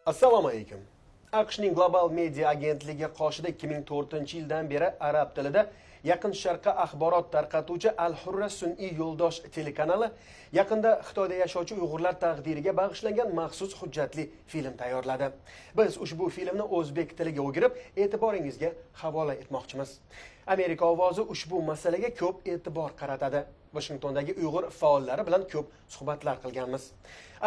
Assalomu alaykum. AQShning Global Media agentligi qoshida 2004-yildan beri arab tilida Yaqin Sharqqa axborot tarqatuvchi Al-Hurra sun'iy yo'ldosh telekanali yaqinda Xitoyda yashovchi uyg'urlar taqdiriga bag'ishlangan maxsus hujjatli film tayyorladi. Biz ushbu filmni o'zbek tiliga o'girib, e'tiboringizga havola etmoqchimiz. Amerika ovozi ushbu masalaga ko'p e'tibor qaratadi. Washingtondagi uyg'ur faollari bilan ko'p suhbatlar qilganmiz.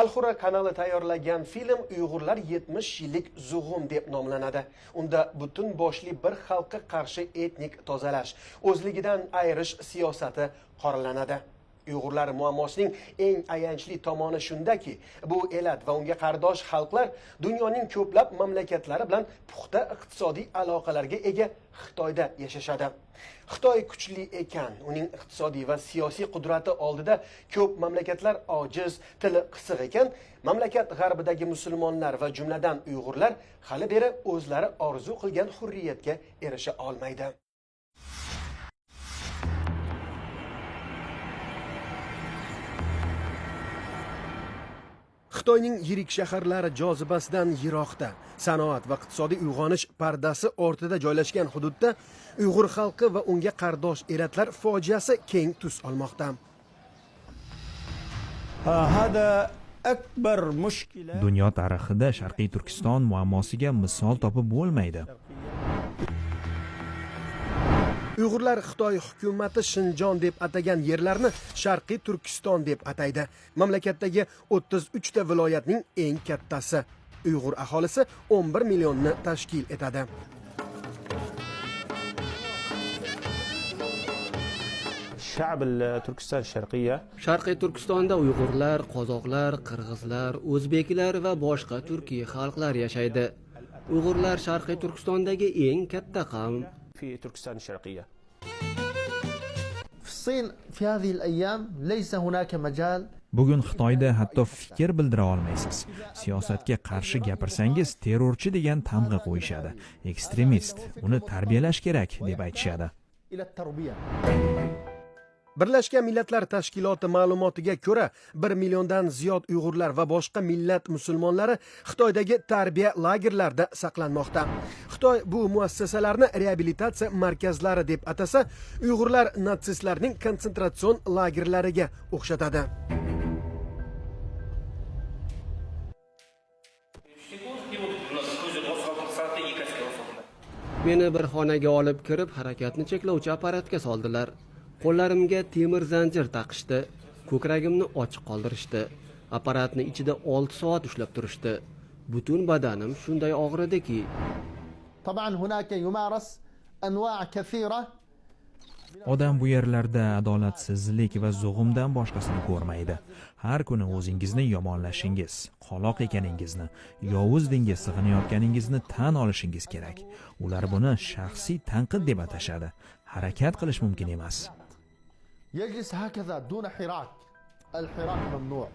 Al-Hurra kanali tayyorlagan film Uyg'urlar 70 yillik zug'um deb nomlanadi. Unda butun boshli bir xalqqa qarshi etnik tozalash, o'zligidan ayirish siyosati qoralanadi. Uyg'urlar muammosining eng ayanchli tomoni shundaki, bu elat va unga qardosh xalqlar dunyoning ko'plab mamlakatlari bilan puxta iqtisodiy aloqalarga ega Xitoyda yashashadi. Xitoy kuchli ekan, uning iqtisodiy va siyosiy qudrati oldida ko'p mamlakatlar ojiz, tili qisiq ekan, mamlakat g'arbidagi musulmonlar va jumladan uyg'urlar hali beri o'zlari orzu qilgan hurriyatga erisha olmaydi. Xitoyning yirik shaharlari jozibasidan yiroqda, sanoat va iqtisodiy uyg'onish pardasi ortida joylashgan hududda uyg'ur xalqi va unga qardosh elatlar fojiasi keng tus olmoqda. هذا أكبر مشكلة. Dunyo tarixida Sharqiy Turkiston muammosiga misol topib bo'lmaydi. Uyg'urlar Xitoy hukumati Shinjon deb atagan yerlarni Sharqiy Turkiston deb ataydi. Mamlakatdagi 33 ta viloyatning eng kattasi. Uyg'ur aholisi 11 millionni tashkil etadi. شعب تركستان الشرقية. Sharqiy Turkistonda uyg'urlar, qozoqlar, qirg'izlar, o'zbeklar va boshqa turkiy xalqlar yashaydi. Uyg'urlar Sharqiy Turkistondagi eng katta qavm. في تركستان الشرقية. في الصين في هذه الأيام ليس هناك مجال. Bugun Xitoyda hatto fikr bildira olmaysiz. Siyosatga qarshi gapirsangiz, terrorchi degan tamg'a qo'yishadi. Ekstremist, uni tarbiyalash kerak deb aytishadi. إلى التربية. Birlashgan Millatlar Tashkiloti ma'lumotiga ko'ra, 1 milliondan ziyod uyg'urlar va boshqa millat musulmonlari Xitoydagi tarbiya lagerlarida saqlanmoqda. Xitoy bu muassasalarni reabilitatsiya markazlari deb atasa, uyg'urlar natsistlarning konsentratsion lagerlariga o'xshatadi. Meni bir xonaga olib kirib, harakatni cheklovchi apparatga soldilar. Qo'llarimga temir zanjir taqishdi. Ko'kragimni ochiq qoldirishdi. Apparatni ichida 6 soat ushlab turishdi. Butun badanim shunday og'ridiki, طبعا هناك يمارس أنواع كثيرة. Odam bu yerlarda adolatsizlik va zug'umdan boshqasini ko'rmaydi. Har kuni o'zingizni yomonlashingiz, qoloq ekaningizni, yovuz dinga sig'inayotganingizni tan olishingiz kerak. Ular buni shaxsiy tanqid deb atashadi. Harakat qilish mumkin emas. يجلس هكذا دون حراك، الحراك ممنوع.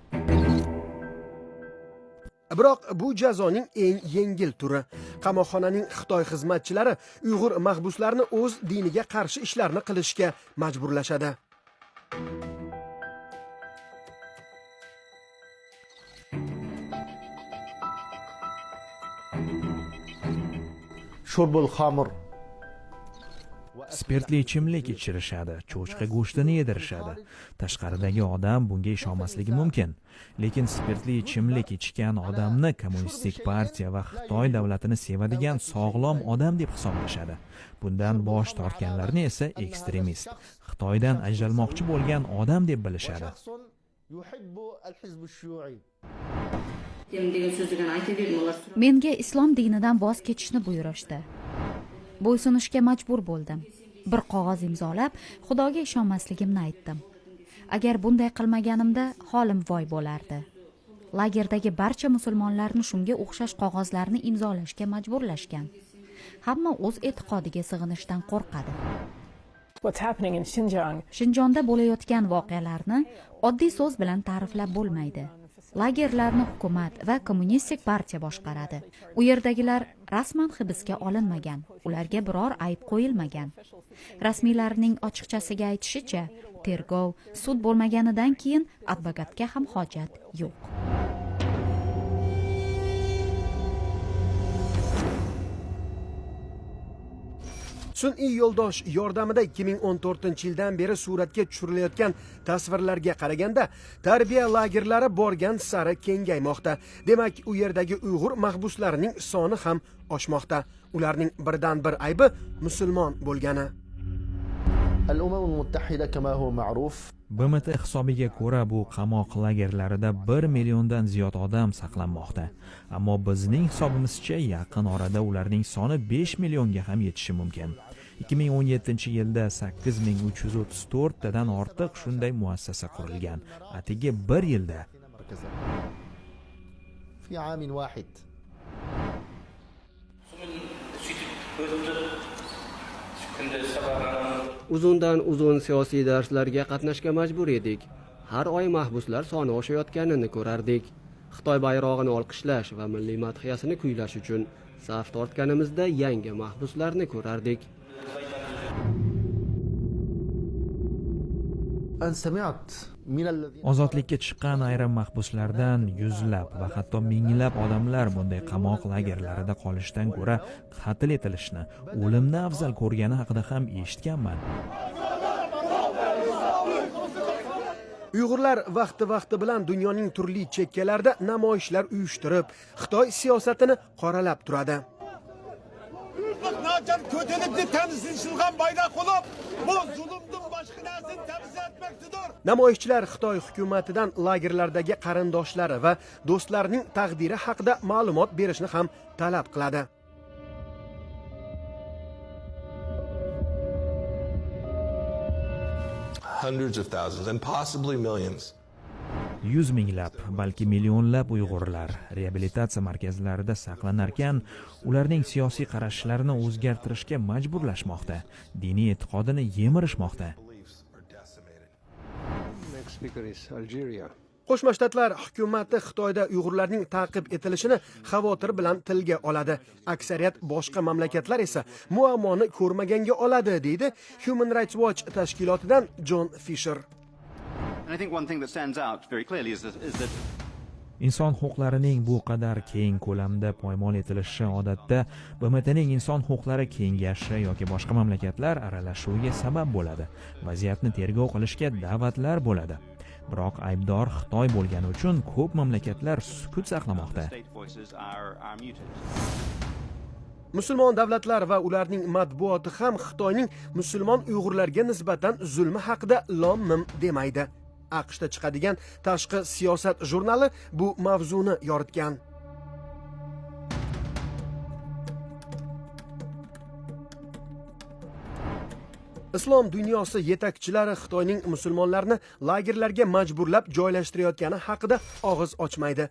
Biroq bu jazoning eng yengil turi. Qamoqxonaning Xitoy xizmatchilari uyg'ur mahbuslarini o'z diniga qarshi ishlarni qilishga majburlashadi. شرب الخمر. Spirtli ichimlik ichirishadi, cho'chqa go'shtini yedirishadi. Tashqaridagi odam bunga ishonmasligi mumkin, lekin spirtli ichimlik ichgan odamni kommunistik partiya va Xitoy davlatini sevadigan sog'lom odam deb hisoblashadi. Bundan bosh tortganlarni esa ekstremist, Xitoydan ajralmoqchi bo'lgan odam deb bilishadi. وشخص يحب الحزب الشيوعي. Degan so'zini aytib berdim, ular Menga islom dinidan voz kechishni buyurishdi. Bo'ysunishga majbur bo'ldim. Bir qog'oz imzolab, Xudoga ishonmasligimni aytdim. Agar bunday qilmaganimda, holim voy bo'lardi. Lagerdagi barcha musulmonlarni shunga o'xshash qog'ozlarni imzolashga majburlashgan. Hamma o'z e'tiqodiga sig'inishdan qo'rqadi. What's happening in Xinjiang Shinjonda bo'layotgan voqealarni oddiy so'z bilan ta'riflab bo'lmaydi. Lagerlarni hukumat va kommunistik partiya boshqaradi. U yerdagilar rasman hibsga olinmagan, ularga biror ayb qo'yilmagan. Rasmiylarning ochiqchasiga aytishicha, tergov, sud bo'lmaganidan keyin advokatga ham hojat yo'q. Sun'iy yo'ldosh yordamida 2014 yildan beri suratga tushirilayotgan tasvirlarga qaraganda, tarbiya lagerlari borgan sari kengaymoqda. Demak, u yerdagi uyg'ur mahbuslarining soni ham oshmoqda. Ularning birdan bir aybi musulmon bo'lgani. الأمم المتحدة كما هو معروف BMT hisobiga ko'ra, bu qamoq lagerlarida 1 milliondan ziyod odam saqlanmoqda. Ammo bizning hisobimizcha, yaqin orada ularning soni 5 millionga ham yetishi mumkin. 2017 yilda 8334 tadan ortiq shunday muassasa qurilgan. Atigi bir yilda. مركزا في عام واحد. Сөйтіп өтті күнде сабағынан. Uzundan uzun siyosiy darslarga qatnashga majbur edik. Har oy mahbuslar soni oshayotganini ko'rardik. Xitoy bayrog'ini olqishlash va milliy madhiyasini kuylash uchun saf tortganimizda yangi mahbuslarni ko'rardik. أن سمعت من الذين Ozodlikka chiqqan ayrim mahbuslardan yuzlab va hatto minglab odamlar bunday qamoq lagerlarida qolishdan ko'ra qatl etilishni, o'limni afzal ko'rgani haqida ham eshitganman. Uyg'urlar vaqti vaqti bilan dunyoning turli chekkalarida namoyishlar uyushtirib, Xitoy siyosatini qoralab turadi. Nachar ko'taribdi temsilchigan bayroq bo'lib, bu zulmdan boshqa narsani temsil etmoqdadir. Namoyishchilar Xitoy hukumatidan lagerlardagi qarindoshlari va do'stlarining taqdiri haqida ma'lumot berishni ham talab qiladi. Hundreds of thousands and possibly millions. Yuz minglab, balki millionlab uyg'urlar reabilitatsiya markazlarida saqlanarkan, ularning siyosiy qarashlarini o'zgartirishga majburlashmoqda, diniy e'tiqodini yemirishmoqda. Beliefs are decimated. Next speaker is Algeria. Qo'shma Shtatlar hukumati Xitoyda uyg'urlarning ta'qib etilishini xavotir bilan tilga oladi. Aksariyat boshqa mamlakatlar esa muammoni ko'rmaganga oladi, deydi Human Rights Watch tashkilotidan Jon Fisher. And I think one thing that stands out very clearly is that Inson huquqlarining bu qadar keng ko'lamda poymol etilishi odatda BMTning inson huquqlari kengashi yoki boshqa mamlakatlar aralashuviga sabab bo'ladi, vaziyatni tergov qilishga da'vatlar bo'ladi. Biroq aybdor Xitoy bo'lgani uchun ko'p mamlakatlar sukut saqlamoqda. State voices are muted. Musulmon davlatlar va ularning matbuoti ham Xitoyning musulmon uyg'urlarga nisbatan zulmi haqida lom mim demaydi. AQShda chiqadigan Tashqi siyosat jurnali bu mavzuni yoritgan. Islom dunyosi yetakchilari Xitoyning musulmonlarni lagerlarga majburlab joylashtirayotgani haqida og'iz ochmaydi.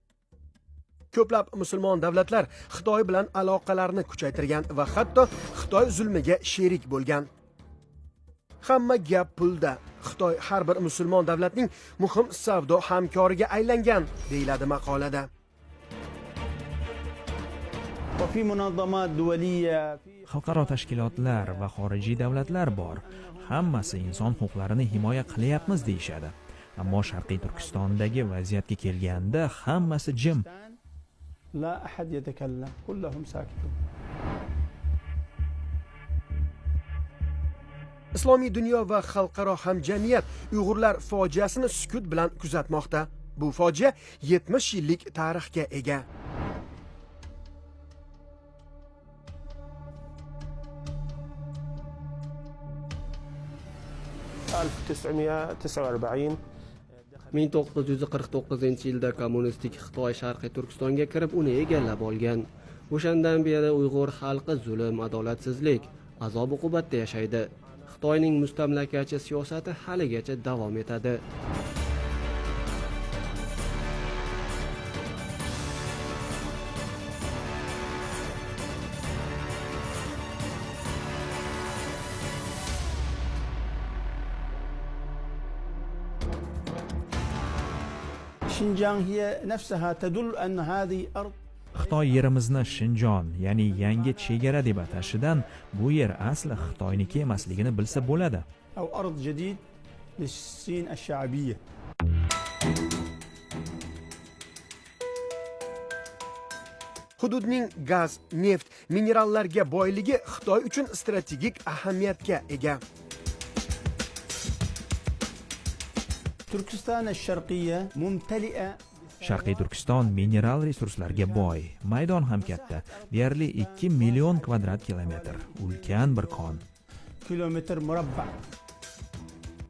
Ko'plab musulmon davlatlar Xitoy bilan aloqalarni kuchaytirgan va hatto Xitoy zulmiga sherik bo'lgan. Hamma gap pulda. Xitoy har bir musulmon davlatning muhim savdo hamkoriga aylangan, deyiladi maqolada. وفي منظمات دولية في Xalqaro tashkilotlar va xorijiy davlatlar bor. Hammasi inson huquqlarini himoya qilyapmiz deyishadi. Ammo Sharqiy Turkistondagi vaziyatga kelganda hammasi jim. لا أحد يتكلم، كلهم ساكتون. Islomiy dunyo va xalqaro hamjamiyat uyg'urlar fojiasini sukut bilan kuzatmoqda. Bu fojia 70 yillik tarixga ega. 1949. 1949 yilda kommunistik Xitoy Sharqiy Turkistonga kirib, uni egallab olgan. O'shandan beri uyg'ur xalqi zulm, adolatsizlik, azob uqubatda yashaydi. Xitoyning mustamlakachi siyosati haligacha davom etadi. شينجان هي نفسها تدل أن هذه أرض Xitoy yerimizni Shinjon, ya'ni yangi chegara deb atashidan bu yer asli Xitoyniki emasligini bilsa bo'ladi. أو أرض جديد للصين الشعبية. Hududning gaz, neft, minerallarga boyligi Xitoy uchun strategik ahamiyatga ega. تركستان الشرقية ممتلئة Sharqiy Turkiston mineral resurslarga boy, maydon ham katta, deyarli 2 million kvadrat kilometr, ulkan bir kon. كيلومتر مربع.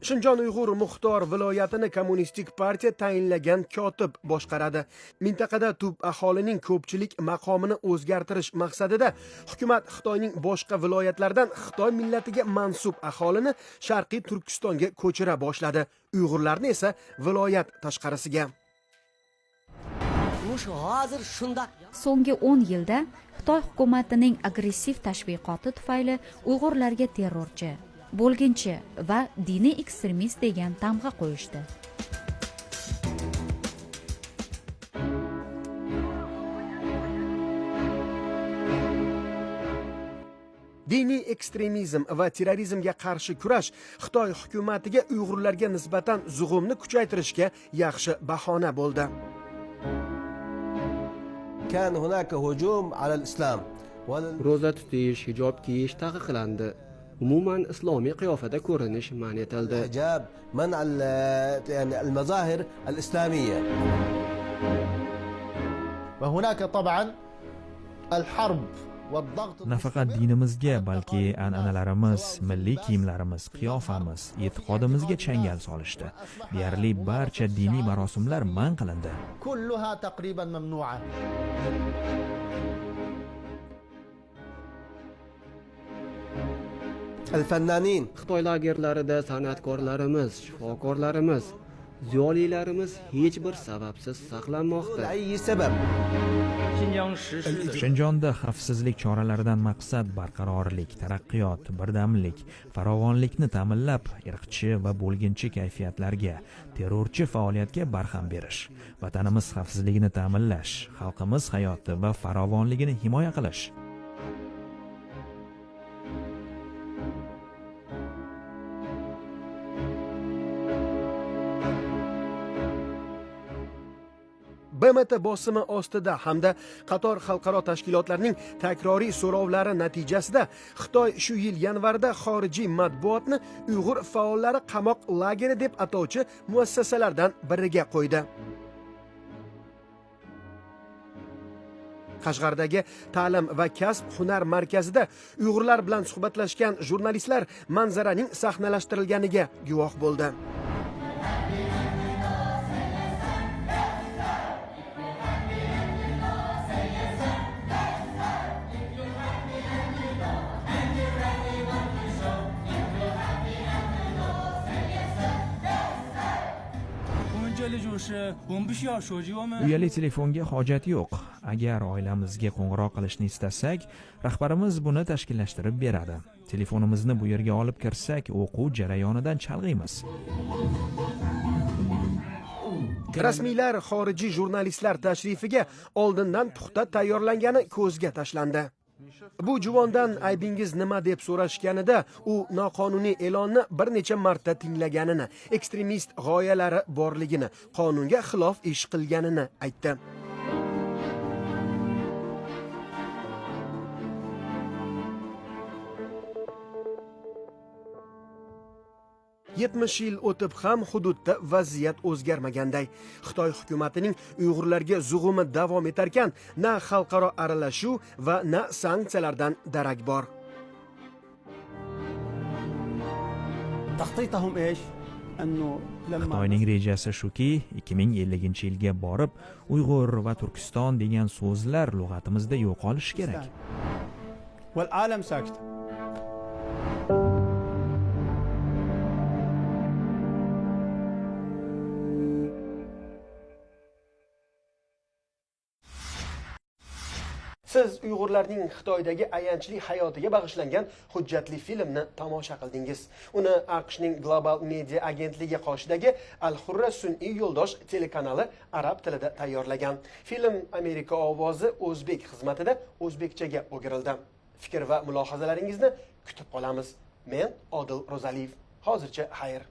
Shinjon Uyg'ur muxtor viloyatini kommunistik partiya tayinlagan kotib boshqaradi. Mintaqada tub aholining ko'pchilik maqomini o'zgartirish maqsadida hukumat Xitoyning boshqa viloyatlaridan Xitoy millatiga mansub aholini Sharqiy Turkistonga ko'chira boshladi. Uyg'urlarni esa viloyat tashqarisiga. Hozir shundoq So'nggi 10 yilda Xitoy hukumatining agressiv tashviqoti tufayli uyg'urlarga terrorchi, bo'lginchi va diniy ekstremist degan tamg'a qo'yishdi. Diniy ekstremizm va terrorizmga qarshi kurash Xitoy hukumatiga uyg'urlarga nisbatan zug'umni kuchaytirishga yaxshi bahona bo'ldi. كان هناك هجوم على الإسلام. Ro'za tutish, hijob kiyish taqiqlandi. Umuman islomiy qiyofada ko'rinish man etildi. الحجاب، منع يعني المظاهر الإسلامية. وهناك طبعا الحرب والضغط Nafaqat dinimizga, balki an'analarimiz, milliy kiyimlarimiz, qiyofamiz, e'tiqodimizga changal solishdi. Deyarli barcha diniy marosimlar man qilindi. كلها تقريبا ممنوعة. الفنانين Xitoy lagerlarida san'atkorlarimiz, shifokorlarimiz, ziyolilarimiz hech bir sababsiz saqlanmoqda. أي سبب. Shinjonda xavfsizlik choralaridan maqsad barqarorlik, taraqqiyot, birdamlik, farovonlikni ta'minlab, irqchi va bo'lginchi kayfiyatlarga, terrorchi faoliyatga barham berish, vatanimiz xavfsizligini ta'minlash, xalqimiz hayoti va farovonligini himoya qilish. BMT bosimi ostida hamda qator xalqaro tashkilotlarning takroriy so'rovlari natijasida Xitoy shu yil yanvarda xorijiy matbuotni uyg'ur faollari qamoq lageri deb atovchi muassasalardan biriga qo'ydi. Qashqardagi ta'lim va kasb hunar markazida uyg'urlar bilan suhbatlashgan jurnalistlar manzaraning sahnalashtirilganiga guvoh bo'ldi. Uyali telefonga hojat yo'q. Agar oilamizga qo'ng'iroq qilishni istasak, rahbarimiz buni tashkillashtirib beradi. Telefonimizni bu yerga olib kirsak, o'quv jarayonidan chalg'iymiz. Rasmiylar xorijiy jurnalistlar tashrifiga oldindan puxta tayyorlangani ko'zga tashlandi. Bu juvondan aybingiz nima deb so'rashganida u noqonuniy e'lonni bir necha marta tinglaganini, ekstremist g'oyalari borligini, qonunga xilof ish qilganini aytdi. 70 yil o'tib ham hududda vaziyat o'zgarmaganday. Xitoy hukumatining uyg'urlarga zug'umi davom etarkan, na xalqaro aralashuv va na sanksiyalardan darak bor. تخطيطهم ايش؟ انه لما Xitoyning rejasi shuki, 2050-yilga borib Uyg'ur va Turkiston degan so'zlar lug'atimizda yo'qolishi kerak. والعالم ساكت. Siz Uyg'urlarning Xitoydagi ayanchli hayotiga bag'ishlangan hujjatli filmni tomosha qildingiz. Uni AQShning Global Media agentligi qoshidagi Al-Hurra sun'iy yo'ldosh telekanali arab tilida tayyorlagan. Film Amerika ovozi o'zbek xizmatida o'zbekchaga o'girildi. Fikr va mulohazalaringizni kutib qolamiz. Men Odil Ro'zaliyev. Hozircha xayr.